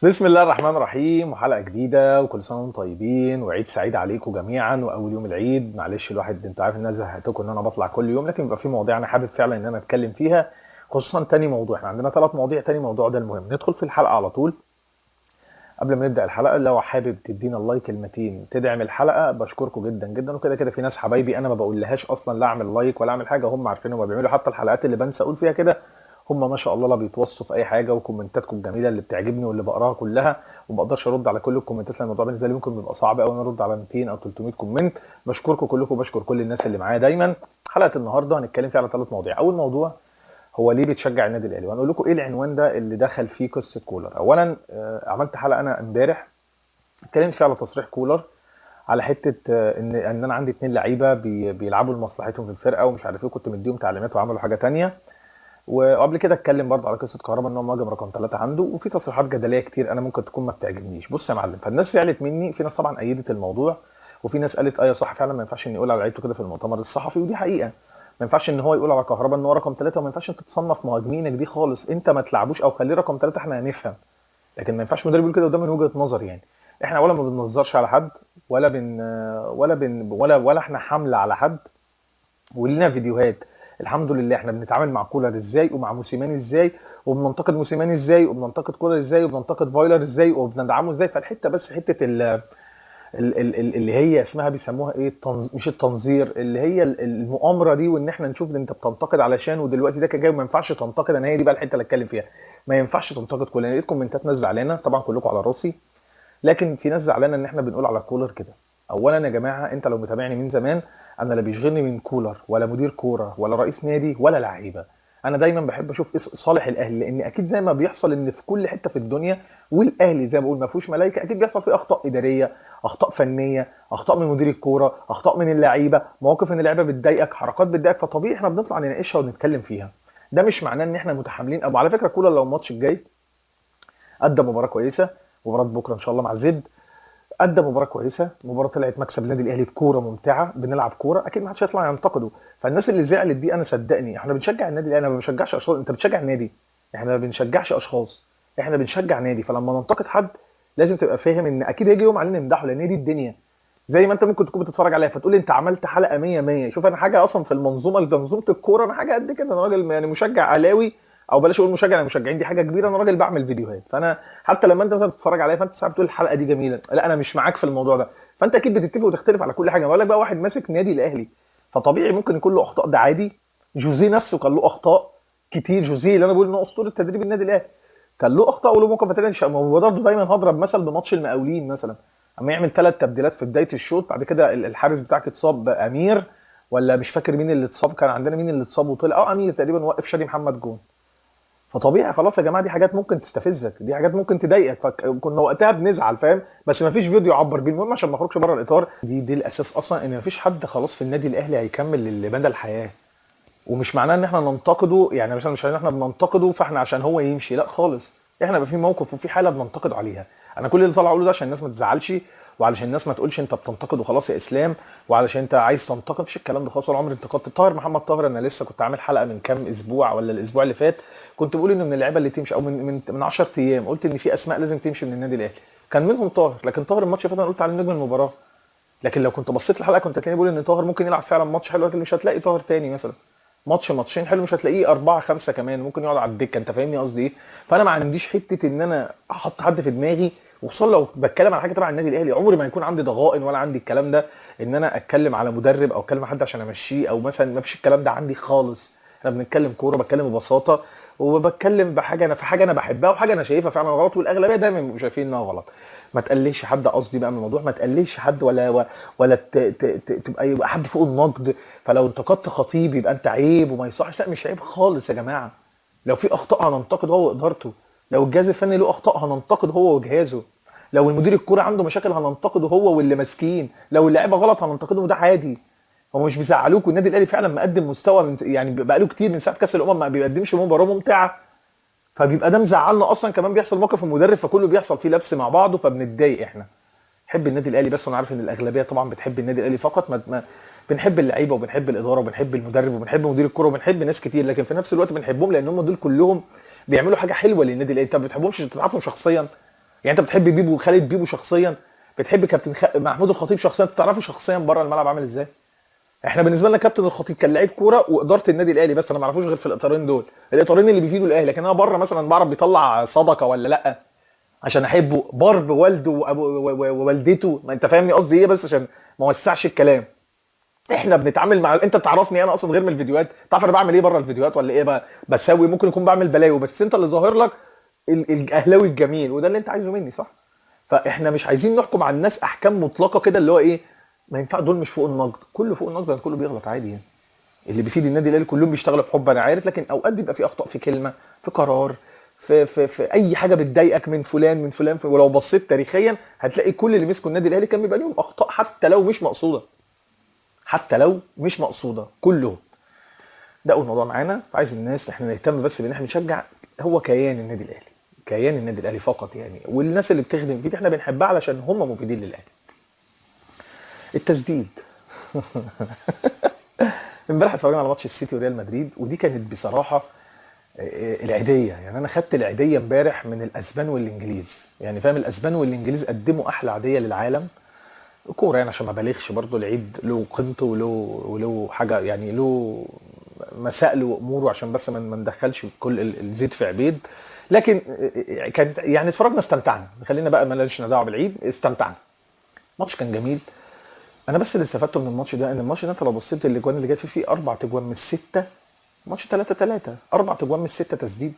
بسم الله الرحمن الرحيم، وحلقة جديدة، وكل سنة وانتم طيبين، وعيد سعيد عليكم جميعا، وأول يوم العيد. معلش الواحد انت عارف ان انا زهقتكم ان انا بطلع كل يوم، لكن بيبقى في مواضيع انا حابب فعلا ان انا اتكلم فيها، خصوصا تاني موضوع. احنا عندنا 3 مواضيع، تاني موضوع ده المهم. ندخل في الحلقة على طول. قبل ما نبدأ الحلقة، لو حابب تدينا ال like المتين تدعم الحلقة بشكركم جدا جدا. وكده كده في ناس حبايبي انا ما بقولهاش اصلا لا اعمل like ولا اعمل حاجة، هم عارفين هم بيعملوا، حتى الحلقات اللي بنسى اقول فيها كده هم ما شاء الله لا بيتوصوا في اي حاجه، وكومنتاتكم الجميلة اللي بتعجبني واللي بقراها كلها، وما بقدرش ارد على كل الكومنتات لان الموضوع بالنسبة لي ممكن بيبقى صعب قوي ان ارد على 200 او 300 comment. بشكركم كلكم، وبشكر كل الناس اللي معايا دايما. حلقة النهارده هنتكلم فيها على 3 مواضيع. اول موضوع هو ليه بتشجع النادي الاهلي، وهنقول لكم ايه العنوان ده اللي دخل فيه قصة كولر. اولا عملت حلقة انا امبارح اتكلمت فيها على تصريح كولر على حتة ان انا عندي 2 لعيبة بيلعبوا لمصلحتهم في الفرقة ومش عارف ايه، كنت مديهم تعليمات وعملوا حاجة تانية. وقبل كده اتكلم برضه على قصة كهربا ان هو مهاجم رقم 3 عنده، وفي تصريحات جدلية كتير انا ممكن تكون ما بتعجبنيش. بص يا معلم، فالناس زعلت مني، في ناس طبعا ايدت الموضوع، وفي ناس قالت ايوه صح فعلا ما ينفعش ان يقول على لعيبته كده في المؤتمر الصحفي، ودي حقيقة. ما ينفعش ان هو يقول على كهربا ان هو رقم 3، وما ينفعش انت تصنف مهاجمينك دي خالص، انت ما تلعبوش او خليه رقم 3 احنا هنفهم، لكن ما ينفعش مدرب يقول كده. وده من وجهه نظري يعني. احنا ولا ما بننظرش على حد ولا بن ولا بن ولا ولا احنا حمله على حد، ولينا فيديوهات الحمد لله احنا بنتعامل مع كولر ازاي ومع موسيماني ازاي، وبننتقد موسيماني ازاي، وبننتقد كولر ازاي، وبننتقد فايلر ازاي، وبندعمه ازاي. فالحته بس حتة ال اللي هي اسمها بيسموها ايه، مش التنظير، اللي هي المؤامرة دي، وان احنا نشوف ده انت بتنتقد علشان ودلوقتي ده كان جاي، وما ينفعش تنتقد. انا هي دي بقى الحتة اللي اتكلم فيها، ما ينفعش تنتقد كولر. لقيت كومنتات ناس زعلانة طبعا كلكم على راسي، لكن في ناس زعلانة ان احنا بنقول على كولر كده. اولا يا جماعة، انت لو متابعني من زمان، انا لا بيشغلني من كولر ولا مدير كورة ولا رئيس نادي ولا لعيبة. انا دايما بحب اشوف ايه صالح الاهلي، لان اكيد زي ما بيحصل ان في كل حتة في الدنيا، والاهلي زي ما بقول ما فيهوش ملائكة، اكيد بيحصل فيه اخطاء ادارية، اخطاء فنية، اخطاء من مدير الكورة، اخطاء من اللعيبة، مواقف ان اللعيبة بتضايقك، حركات بتضايقك، فطبيعي احنا بنطلع نناقشها ونتكلم فيها. ده مش معناه ان احنا متحاملين. او على فكرة كولر لو الماتش الجاي ادى مباراة كويسة، مباراة بكره ان شاء الله مع زد، ادى مباراة كويسة، مباراة طلعت مكسب النادي الاهلي بكوره ممتعة، بنلعب كورة، اكيد ما حدش هيطلع ينتقده. فالناس اللي زعلت دي انا صدقني احنا بنشجع النادي الاهلي، انا ما بشجعش اشخاص. انت بتشجع النادي، احنا ما بنشجعش اشخاص، احنا بنشجع نادي. فلما ننتقد حد لازم تبقى فاهم ان اكيد هيجي يوم علينا نمدحه، لان دي الدنيا. زي ما انت ممكن تكون بتتفرج عليها فتقول انت عملت حلقة 100 100، شوف انا حاجة اصلا في المنظومة، منظومة الكورة انا حاجة قد كده، انا راجل يعني مشجع اهلاوي، او بلاش اقول مشجع، المشجعين دي حاجة كبيرة، انا راجل بعمل فيديوهات. فانا حتى لما انت مثلا بتتفرج عليا فانت ساعات بتقول الحلقة دي جميلة، لا انا مش معاك في الموضوع ده، فانت اكيد بتتفق وتختلف على كل حاجة. بقول لك بقى واحد ماسك نادي الاهلي فطبيعي ممكن يكون له اخطاء، ده عادي. جوزيه نفسه كان له اخطاء كتير، جوزيه اللي انا بقول انه اسطورة تدريب النادي الاهلي كان له اخطاء وله موقف تاني. برضه دايما هضرب مثل بماتش المقاولين مثلا، اما يعمل 3 تبديلات في بداية الشوط، بعد كده الحارس بتاعك اتصاب امير، ولا مش فاكر مين اللي اتصاب، كان عندنا مين اللي اتصاب وطلع امير تقريبا، وقف شادي محمد جون. فطبيعي خلاص يا جماعة، دي حاجات ممكن تستفزك، دي حاجات ممكن تضايقك، فكنا وقتها بنزعل فاهم، بس ما فيش فيديو يعبر بيه. المهم عشان ما اخرجش بره الاطار، دي الاساس اصلا، ان ما فيش حد خلاص في النادي الاهلي هيكمل لمدى الحياة. ومش معناه ان احنا ننتقده، يعني مثلا مش ان احنا بننتقده فاحنا عشان هو يمشي، لا خالص. احنا بقى في موقف وفي حاله بننتقده عليها. انا كل اللي طالع اقوله ده عشان الناس ما تزعلش، وعلشان الناس ما تقولش انت بتنتقد وخلاص يا اسلام، وعلشان انت عايز تنتقد. مفيش الكلام ده خالص، ولا عمري انتقدت طاهر محمد طاهر. انا لسه كنت عامل حلقة من كام اسبوع ولا الاسبوع اللي فات، كنت بقول انه من اللعيبة اللي تمشي، او من 10 ايام قلت ان في اسماء لازم تمشي من النادي الاهلي، كان منهم طاهر. لكن طاهر الماتش اللي فات انا قلت عليه نجم المباراة، لكن لو كنت بصيت الحلقة كنت هتلاقيني بقول ان طاهر ممكن يلعب فعلا ماتش حلو، مش هتلاقي طاهر تاني مثلا ماتش ماتشين حلو، مش هتلاقيه 4 5 كمان، ممكن يقعد على الدكة. انت فاهمني قصدي ايه؟ فانا ما عنديش حتة ان انا احط حد في دماغي، وخصوصا لو بتكلم على حاجة تبع النادي الاهلي، عمري ما يكون عندي ضغائن ولا عندي الكلام ده ان انا اتكلم على مدرب او اتكلم على حد عشان امشيه، او مثلا ما فيش الكلام ده عندي خالص. احنا بنتكلم كورة، بتكلم ببساطة، وبتكلم بحاجة انا في حاجة انا بحبها وحاجه انا شايفها فعلا غلط، والاغلبيه دايما بيبقوا شايفين انها غلط. ما تقللش حد، قصدي بقى من الموضوع ما تقللش حد ولا تبقى يبقى حد فوق النقد. فلو انتقدت خطيب يبقى انت عيب وما يصحش، لا مش عيب خالص يا جماعة. لو في اخطاء هننتقد هو وادارته، لو الجهاز الفني له اخطاء هننتقد هو وجهازه، لو المدير الكورة عنده مشاكل هننتقده هو واللي ماسكين، لو اللعيبة غلط هننتقده، ده عادي. هم مش بيزعلوك. والنادي الاهلي فعلا مقدم مستوى من يعني بقاله كتير من ساعة كاس الامم ما بيقدمش مباراة ممتعة، فبيبقى ده مزعلنا اصلا. كمان بيحصل موقف المدرب، فكله بيحصل فيه لبس مع بعضه، فبنتضايق. احنا حب النادي الاهلي بس، وانا عارف ان الاغلبية طبعا بتحب النادي الاهلي فقط. ما بنحب اللعيبة وبنحب الادارة وبنحب المدرب وبنحب مدير الكورة وبنحب ناس كتير، لكن في نفس الوقت بنحبهم لان هم دول كلهم بيعملوا حاجة حلوة للنادي الاهلي. انت ما بتحبهمش تعرفهم شخصيا، يعني انت بتحب بيبو، خالد بيبو شخصيا، بتحب كابتن محمود الخطيب شخصيا، انت تعرفه شخصيا بره الملعب عامل ازاي؟ احنا بالنسبة لنا كابتن الخطيب كان لعيب كورة واداره النادي الاهلي بس، انا ما اعرفوش غير في الاطارين دول، الاطارين اللي بيفيدوا الاهلي. لكن انا بره مثلا بعرف بيطلع صدقه ولا لا عشان احبه، بر بوالده ووالدته، ما انت فاهمني قصدي ايه، بس عشان ما اوسعش الكلام. احنا بنتعامل مع، انت بتعرفني انا اصلا غير من الفيديوهات، تعرف انا بعمل ايه بره الفيديوهات ولا ايه بقى؟ بسوي ممكن يكون بعمل بلاوي، بس انت اللي ظاهر لك الاهلاوي الجميل، وده اللي انت عايزه مني صح؟ فاحنا مش عايزين نحكم على الناس احكام مطلقه كده اللي هو ايه، ما ينفع دول مش فوق النقد، كله فوق النقد، كله بيغلط عادي يعني. اللي بيفيد النادي الاهلي كلهم بيشتغلوا بحب انا عارف، لكن اوقات بيبقى في اخطاء في كلمة، في قرار، في في في اي حاجة بتضايقك من فلان من فلان، ولو بصيت تاريخيا هتلاقي كل اللي مسكوا النادي الاهلي كان بيبقى ليهم اخطاء حتى لو مش مقصوده، حتى لو مش مقصوده كلهم. ده اول موضوع معانا. فعايز الناس احنا نهتم بس بان احنا نشجع هو كيان النادي الاهلي، كيان النادي الاهلي فقط يعني، والناس اللي بتخدم فيه احنا بنحبها علشان هم مفيدين للاهلي. التسديد امبارح اتفرجنا على ماتش السيتي وريال مدريد، ودي كانت بصراحة العيديه يعني. انا خدت العيديه امبارح من الاسبان والانجليز يعني، فاهم؟ الاسبان والانجليز قدموا احلى عيديه للعالم كورة يعني، عشان ما بالغش برضو، العيد له قيمته وله حاجة يعني، له مسائله واموره، عشان بس ما ندخلش كل الزيت في عبيد. لكن كانت يعني اتفرجنا استمتعنا، خلينا بقى ما لناش دعوه بالعيد، استمتعنا. الماتش كان جميل. انا بس اللي استفدته من الماتش ده ان الماتش ده انت لو بصيت الاجوان اللي جت فيه 4 اجوان من 6، ماتش 3-3، 4 اجوان من 6 تسديد،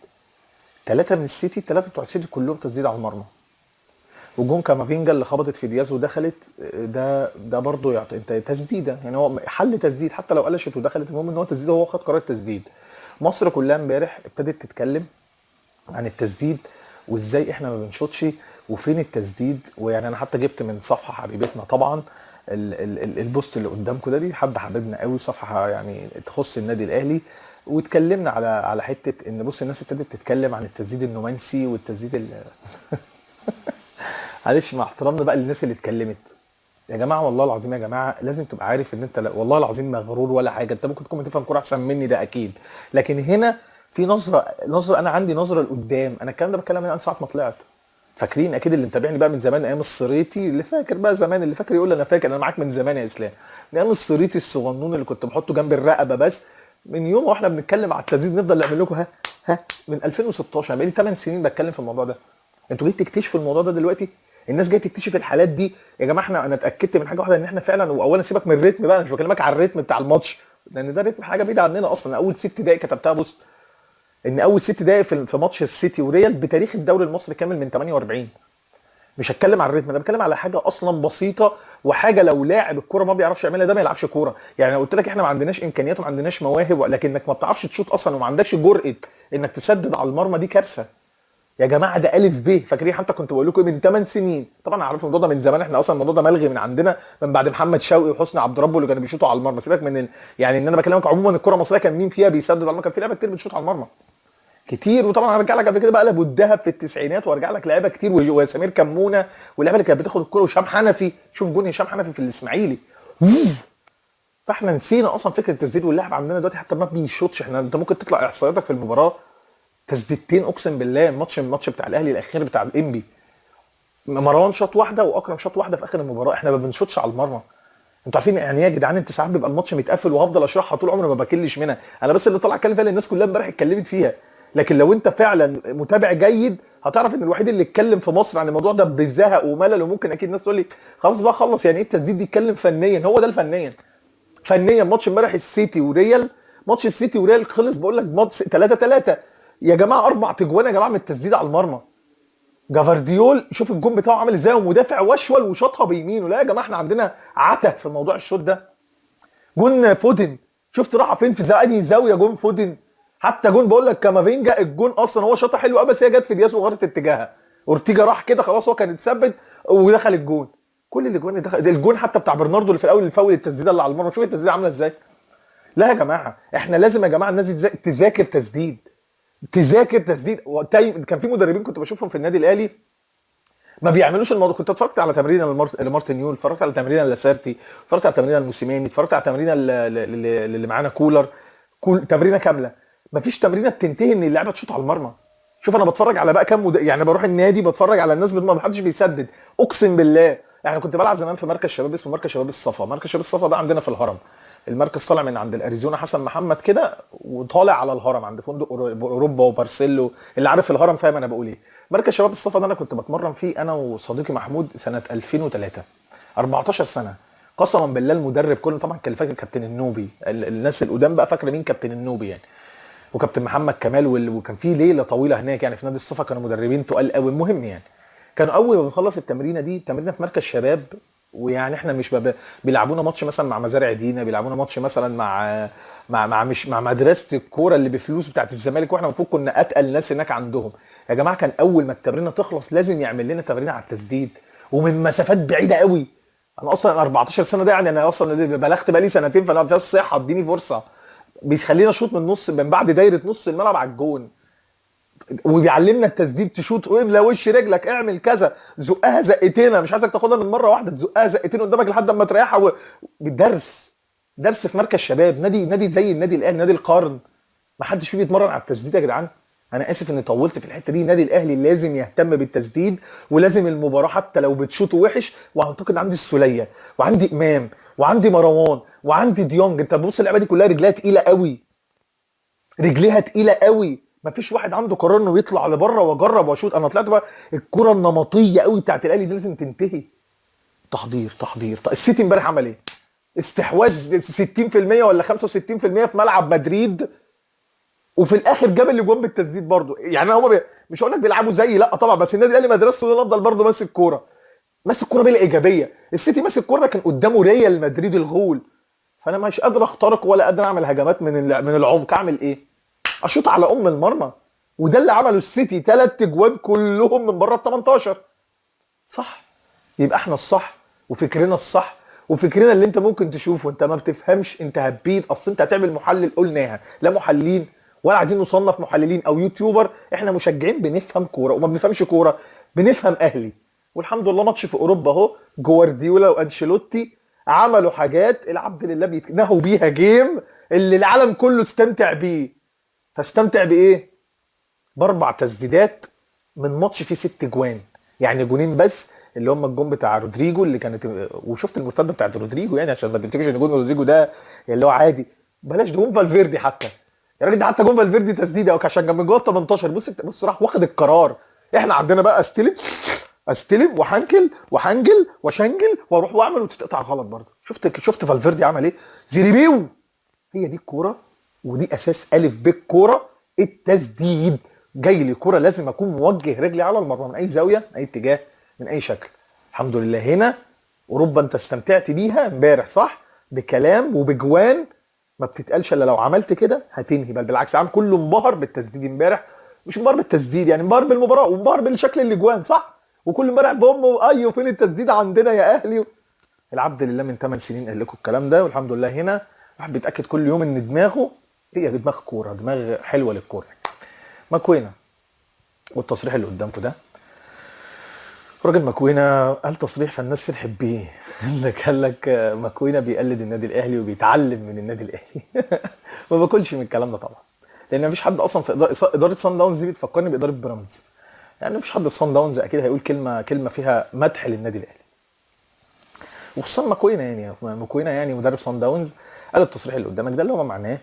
3 من السيتي، 3 بتوع السيتي كلهم تسديد على المرمى. وجون كامافينجا اللي خبطت في دياز ودخلت، ده برضه يعطي انت تسديده يعني، هو حل تسديد حتى لو قلشت ودخلت، المهم ان هو تسديده، هو خد قرار التسديد. مصر كلها امبارح ابتدت تتكلم عن التسديد وازاي احنا ما بنشوطش وفين التسديد. ويعني انا حتى جبت من صفحة حبيبتنا طبعا البوست اللي قدامكم ده، دي حد حبيبنا قوي، صفحة يعني تخص النادي الاهلي، واتكلمنا على حتة ان بص الناس ابتدت تتكلم عن التسديد النومانسي والتسديد معلش مع احترامنا بقى للناس اللي اتكلمت يا جماعة، والله العظيم يا جماعة لازم تبقى عارف ان انت والله العظيم مغرور ولا حاجة، انت ممكن تكون بتفهم كورة احسن مني ده اكيد، لكن هنا في نظره، انا عندي نظره لقدام. انا الكلام ده بتكلم من ساعة ما طلعت، فاكرين اكيد اللي متابعني بقى من زمان ايام الصريتي، اللي فاكر بقى زمان، اللي فاكر يقول انا فاكر، انا معاك من زمان يا اسلام، من ايام الصريتي الصغنون اللي كنت بحطه جنب الرقبة بس، من يوم واحنا بنتكلم على التسديد نفضل نعمل لكم ها ها من 2016، انا بقالي 8 سنين بتكلم في الموضوع ده. انتوا جايين تكتشفوا الموضوع ده دلوقتي؟ الناس جاية تكتشف الحالات دي يا جماعة. احنا انا اتاكدت من حاجة واحدة، ان احنا فعلا، واولا سيبك من الريتم بقى، انا مش بكلمك على الريتم بتاع الماتش لان ده ريتم حاجة بعيدة عننا اصلا. اول 6 دقائق كتبتها بوست ان اول 6 دقائق في ماتش السيتي وريال بتاريخ الدوري المصري كامل من 48. مش هتكلم على الريتم، انا بتكلم على حاجة اصلا بسيطة، وحاجه لو لاعب الكورة ما بيعرفش يعملها ده ما يلعبش كورة. يعني لو قلت لك احنا ما عندناش امكانيات وما عندناش مواهب، لكنك ما بتعرفش تشوط اصلا وما عندكش جرأه انك تسدد على المرمى، دي كارثة يا جماعة. ده الف ب. فاكرين حتى كنت بقول لكم من 8 سنين، طبعا عارف الموضوع ده من زمان، احنا اصلا الموضوع ده ملغي من عندنا من بعد محمد شوقي وحسني عبد ربه اللي كانوا بيشوطوا على المرمى. سيبك من يعني ان انا بكلمك عموما الكره المصرية كان مين فيها بيسدد على المرمى، كان في لعيبة كتير بتشوط على المرمى كتير. وطبعا هرجع لك قبل كده بقى لابو الدهب في التسعينات، وارجع لك لعيبة كتير وسمير كمونه واللعيبة اللي كانت بتاخد الكورة، وهشام حنفي، شوف جون هشام حنفي في الاسماعيلي. فاحنا نسينا اصلا فكرة التسديد، واللاعب عندنا دلوقتي حتى ما بيشوطش. احنا انت ممكن تطلع احصائياتك في المباراة تسديدتين اقسم بالله. الماتش بتاع الاهلي الاخير بتاع الانبي، مروان شاط واحدة واكرم شاط واحدة في اخر المباراة. احنا ما بنشوطش على المرمى. انتوا عارفين يعني ايه يا جدعان؟ انت ساعات بيبقى الماتش متقفل، وهفضل اشرحها طول عمري ما بكلش منها، انا بس اللي طلع اتكلم فيها الناس كلها امبارح اتكلمت فيها. لكن لو انت فعلا متابع جيد هتعرف ان الوحيد اللي اتكلم في مصر عن الموضوع ده بزهق وملل، وممكن اكيد الناس تقول لي خلاص بقى خلص يعني ايه التسديد دي، اتكلم فنيا. هو ده الفنيا. فنيا ماتش امبارح السيتي وريال، ماتش السيتي وريال خلص بقول لك ماتش 3-3 يا جماعة، 4 اجوان يا جماعة من التسديد على المرمى. جافارديول شوف الجون بتاعه عامل ازاي، ومدافع وشول وشاطها بيمينه. لا يا جماعة احنا عندنا عته في موضوع الشوط ده. جون فودن شفت راح فين، في انهي زاوية جون فودن. حتى جون بقول لك كامافينجا، الجون اصلا هو شاطها حلو قوي، بس هي جت في دياس وغيرت اتجاهها، اورتيجا راح كده خلاص هو كان اتثبت ودخل الجون. كل الاجوان اللي دخل الجون حتى بتاع برناردو اللي في الاول الفاول، التسديده اللي على المرمى، شوف التسديده عامله ازاي. لا يا جماعة احنا لازم يا جماعة الناس تذاكر تسديد، تذاكر تسديد. كان في مدربين كنت بشوفهم في النادي الاهلي ما بيعملوش الموضوع. كنت اتفرجت على تمرين لمارتن يول، اتفرجت على تمرين لاسارتي، اتفرجت على تمرين الموسيماني، اتفرجت على تمرين اللي معانا كولر، كل تمرينه كاملة. مفيش تمرينه بتنتهي ان اللعيبة تشوط على المرمى. شوف انا بتفرج على بقى كام يعني بروح النادي بتفرج على الناس، ما حدش بيسدد، اقسم بالله. يعني كنت بلعب زمان في مركز شباب اسمه مركز شباب الصفا، مركز شباب الصفا ده عندنا في الهرم، المركز طالع من عند الاريزونا حسن محمد كده وطالع على الهرم عند فندق اوروبا وبارسيلو، اللي عارف الهرم فاهم انا بقول ايه. مركز شباب الصفا ده انا كنت بتمرن فيه انا وصديقي محمود سنة 2003، 14 سنة. قسما بالله المدرب كله طبعا كان فاكر كابتن النوبي، الناس القدام بقى فاكره مين كابتن النوبي يعني، وكابتن محمد كمال وكان في ليلة طويلة هناك يعني في نادي الصفا، كانوا مدربين تقال قوي. المهم يعني كانوا اول ما بنخلص التمرينه دي، تمرينه في مركز شباب، ويعني احنا مش بيلعبونا ماتش مثلا مع مزارع دينا، بيلعبونا ماتش مثلا مع مع مع مش مع مدرسه الكورة اللي بفلوس بتاعت الزمالك، واحنا المفروض كنا اتقل ناس هناك عندهم. يا جماعة كان اول ما التمرينه تخلص لازم يعمل لنا تمرين على التسديد ومن مسافات بعيدة قوي. انا اصلا 14 سنة ده يعني انا اصلا بلغت بقالي سنتين، فانا فيها الصحة اديني فرصة. بيخلينا شوط من نص، من بعد دايرة نص الملعب على الجون، وبيعلمنا التسديد، تشوط واملى وش رجلك، اعمل كذا، زقها زقتين، انا مش عايزك تاخدها من مرة واحدة، تزقها زقتين قدامك لحد اما تريحها. درس درس في مركز شباب، نادي زي النادي الاهلي، نادي القرن، ما حدش فيه بيتمرن على التسديد يا جدعان. انا اسف اني طولت في الحتة دي. النادي الاهلي لازم يهتم بالتسديد، ولازم المباراة حتى لو بتشوط وحش. واعتقد عندي السوليه وعندي امام وعندي مروان وعندي ديونج، انت بص اللعبة دي كلها رجليها تقيلة قوي، رجليها تقيلة قوي، مفيش واحد عنده قرار انه يطلع لبره واجرب واشوط. انا طلعت بقى الكره النمطية قوي بتاعت الاهلي دي لازم تنتهي. تحضير تحضير. طيب السيتي امبارح عمل ايه؟ استحواذ 60% ولا 65% في ملعب مدريد، وفي الاخر جاب الاجوان بالتسديد برضو. يعني هما مش هقول لك بيلعبوا زي، لا طبعا، بس النادي الاهلي مدرسته ان افضل برضو ماسك كورة، ماسك كورة بلا ايجابية. السيتي ماسك كورة كان قدامه ريال مدريد الغول، فانا مش قادر اخترق ولا قادر اعمل هجمات من العمق. اعمل ايه؟ اشوط على ام المرمى، وده اللي عمله السيتي، 3 اجوان كلهم من بره ال 18. صح؟ يبقى احنا الصح وفكرنا الصح وفكرنا اللي انت ممكن تشوفه. انت ما بتفهمش، انت هبيد، اصل انت هتعمل محلل، قلناها لا محللين ولا عايزين نصنف محللين او يوتيوبر، احنا مشجعين بنفهم كورة، وما بنفهمش كورة بنفهم اهلي. والحمد لله ماتش في اوروبا اهو، جوارديولا وانشيلوتي عملوا حاجات العبد لله بيتنهوا بيها game اللي العالم كله استمتع بيه. فاستمتع بايه؟ ب4 تسديدات من ماتش فيه 6 جوان، يعني جونين بس اللي هم الجون بتاع رودريجو اللي كانت، وشفت المرتدة بتاعت رودريجو يعني عشان ما تفتكرش ان جون رودريجو ده اللي هو عادي، بلاش جون فالفيردي حتى يا راجل، ده حتى جون فالفيردي تسديده او عشان كان من جوه 18. بص راح واخد القرار. احنا عندنا بقى استلم وحنكل وحنجل وشنجل واروح واعمل وتتقطع غلط برضه. شفت فالفيردي عمل ايه؟ زيريبيو. هي دي الكورة، ودي اساس الف ب الكورة، التسديد. جاي لي كورة لازم اكون موجه رجلي على المرمى من اي زاوية، من اي اتجاه، من اي شكل. الحمد لله هنا اوروبا انت استمتعت بيها امبارح صح؟ بكلام وبجوان ما بتتقالش الا لو عملت كده هتنهي، بل بالعكس العالم كله انبهر بالتسديد امبارح، مش انبهر بالتسديد يعني، انبهر بالمباراة وانبهر بالشكل الاجوان صح؟ وكل امبارح بام ايوه فين التسديد عندنا يا اهلي؟ العبد لله من 8 سنين قال لكم الكلام ده، والحمد لله هنا الواحد بيتاكد كل يوم ان دماغه هي دماغ كورة، دماغ حلوة للكورة. ماكوينا والتصريح اللي قدامكم ده، راجل ماكوينا قال تصريح فالناس فرحت بيه. قال لك ماكوينا بيقلد النادي الاهلي وبيتعلم من النادي الاهلي. ما باكلش من الكلام ده طبعا، لان مفيش حد اصلا في ادارة صن داونز دي بتفكرني بادارة بيراميدز، يعني مفيش حد في صن داونز اكيد هيقول كلمة فيها مدح للنادي الاهلي، وخصوصا ماكوينا. يعني ماكوينا يعني مدرب صن داونز قال التصريح اللي قدامك ده اللي هو معناه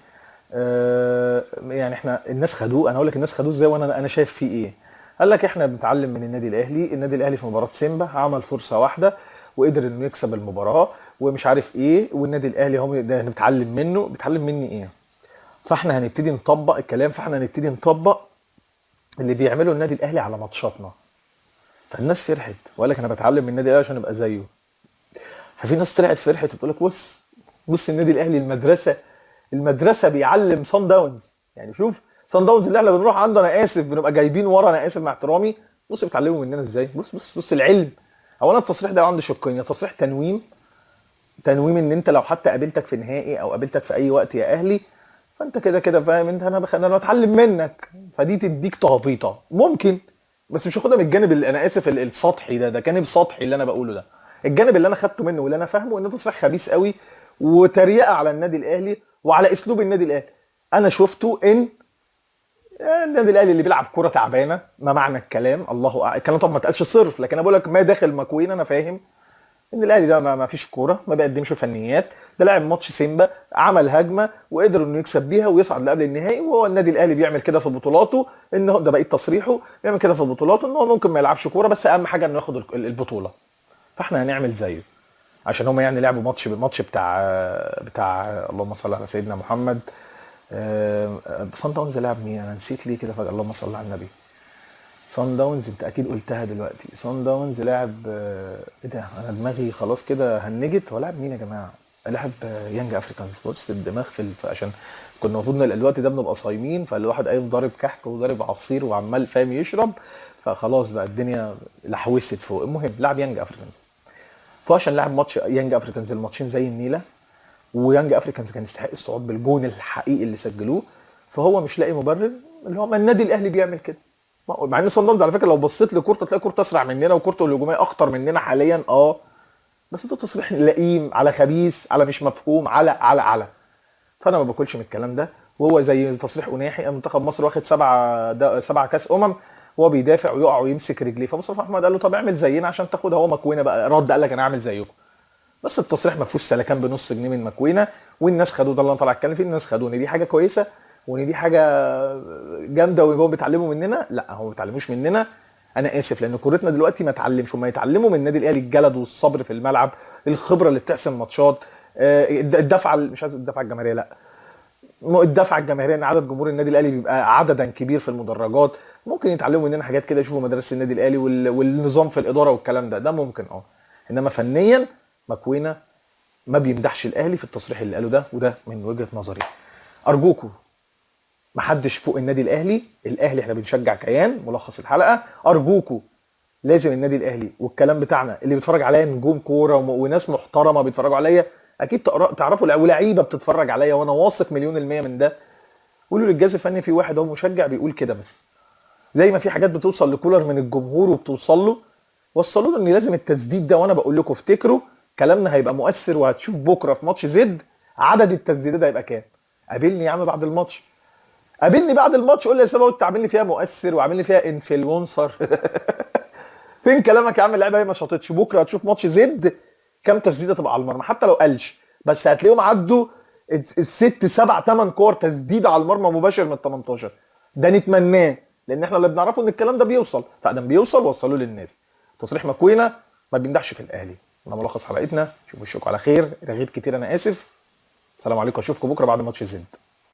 يعني احنا الناس خدوه، انا اقول لك الناس خدوه ازاي وانا شايف فيه ايه. قال لك احنا بنتعلم من النادي الاهلي، النادي الاهلي في مباراة سيمبا عمل فرصة واحدة وقدر انه يكسب المباراة ومش عارف ايه، والنادي الاهلي هم ده بنتعلم منه. بيتعلم مني ايه؟ فاحنا هنبتدي نطبق الكلام، فاحنا هنبتدي نطبق اللي بيعمله النادي الاهلي على ماتشاتنا. فالناس فرحت وقال لك انا بتعلم من النادي الاهلي عشان ابقى زيه. ففي ناس طلعت فرحت وبتقول لك بص النادي الاهلي المدرسة بيعلم صن داونز. يعني شوف صن داونز اللي احنا بنروح عنده، انا اسف بنبقى جايبين ورا، انا اسف مع احترامي، بص بيتعلموا مننا ازاي. بص بص بص العلم. هو انا التصريح ده عندي شقين، يا تصريح تنويم ان انت لو حتى قابلتك في نهائي او قابلتك في اي وقت يا اهلي فانت كده كده فاهم انت انا بتعلم منك، فدي تديك تهبيطه ممكن، بس مش هاخدها من الجانب اللي انا اسف السطحي ده جانب سطحي اللي انا بقوله ده. الجانب اللي انا خدته منه واللي انا فاهمه انه تصريح خبيث قوي وتريقه على النادي الاهلي وعلى اسلوب النادي الاهلي. انا شفته ان النادي الاهلي اللي بيلعب كورة تعبانة، ما معنى الكلام؟ الله اعلم. الكلام طبعا ما اتقالش صرف، لكن انا بقول لك ما داخل ماكوينا انا فاهم ان الاهلي ده ما فيش كورة، ما بيقدمش فنيات، ده لعب ماتش سيمبا عمل هجمة وقدر انه يكسب بيها ويصعد لقبل النهائي، وهو النادي الاهلي بيعمل كده في بطولاته، ان هو ده بقية تصريحه، بيعمل كده في بطولاته ان هو ممكن ما يلعبش كورة بس اهم حاجة انه ياخد البطولة. فاحنا هنعمل زيه عشان هم يعني لعبوا ماتش بالماتش بتاع اللهم صل على سيدنا محمد، صن داونز لعب مين؟ انا نسيت ليه كده فجاة، اللهم صل على النبي. صن داونز انت اكيد قلتها دلوقتي، صن داونز لعب، ايه ده انا دماغي خلاص كده هنجت، هو لعب مين يا جماعة؟ لعب يانج افريكانز. بص الدماغ في عشان كنا المفروض الوقت ده بنبقى صايمين، فالواحد قايم ضارب كحك وضارب عصير وعمال فاهم يشرب، فخلاص بقى الدنيا لحوست فوق. المهم لعب يانج افريكانز، فعشان لعب ماتش يانج افريكانز الماتشين زي النيله، ويانج افريكانز كان يستحق الصعود بالجون الحقيقي اللي سجلوه، فهو مش لاقي مبرر اللي هو ما النادي الاهلي بيعمل كده. مع ان صن داونز على فكرة لو بصيت لكورته تلاقي كورته اسرع مننا وكورته الهجومية اخطر مننا حاليا، بس ده تصريح لئيم على خبيث على مش مفهوم على على على. فانا ما باكلش من الكلام ده. وهو زي تصريح أوناحي، منتخب مصر واخد 7 كاس وهو بيدافع ويقع ويمسك رجليه، فمصطفى محمد قال له طب اعمل زينا عشان تاخدها. هو مكوينه بقى رد قال لك انا هعمل زيكم، بس التصريح ما فيهوش سلكان بنص جنيه من مكوينه، والناس خدوه. ده اللي انا طالع اتكلم فيه، الناس خدوه ان دي حاجة كويسة وان دي حاجة جامدة وهم بيتعلموا مننا. لا، هم ما بيتعلموش مننا، انا اسف، لان كورتنا دلوقتي ما اتعلمش. هم يتعلموا من النادي الاهلي الجلد والصبر في الملعب، الخبرة اللي بتحسم ماتشات، الدفعة، مش عايز الدفعة الجماهيرية، لا الدفعة الجماهيرية، ان عدد جمهور النادي الاهلي بيبقى عددا كبير في المدرجات. ممكن يتعلموا مننا حاجات كده، يشوفوا مدرسه النادي الاهلي والنظام في الادارة والكلام ده، ده ممكن انما فنيا مكوينه ما بيمدحش الاهلي في التصريح اللي قاله ده، وده من وجهه نظري. ارجوكم محدش فوق النادي الاهلي، الاهلي احنا بنشجع كيان. ملخص الحلقة، ارجوكم لازم النادي الاهلي والكلام بتاعنا اللي بيتفرج عليا نجوم كورة وناس محترمه بيتفرجوا عليا، اكيد تعرفوا ولاعيبه بتتفرج عليا، وانا واثق 1,000,000% من ده. قولوا للجهاز الفني في واحد هو مشجع بيقول كده، بس زي ما في حاجات بتوصل لكولر من الجمهور وبتوصل له، وصلوا له ان لازم التسديد ده. وانا بقول لكم افتكروا كلامنا هيبقى مؤثر، وهتشوف بكره في ماتش زد عدد التسديدات هيبقى كام. قابلني يا عم بعد الماتش، قابلني بعد الماتش قول لي يا سبا انت عامل لي فيها مؤثر وعامل لي فيها influencer. فين كلامك يا عم؟ اللعيبة هي ما شاطتش. بكره هتشوف ماتش زد كام تسديده تبقى على المرمى، حتى لو قلش، بس هتلاقيهم عدوا الست 7 8 كور تسديده على المرمى مباشر من 18. ده نتمناه، لان احنا اللي بنعرفه ان الكلام ده بيوصل، فادم بيوصل وصلوه للناس. تصريح مكوينه ما بيمدحش في الاهلي. ده ملخص حلقتنا، شوفوا وشكم على خير. رغيت كتير انا اسف. السلام عليكم، اشوفكم بكره بعد ماتش زد.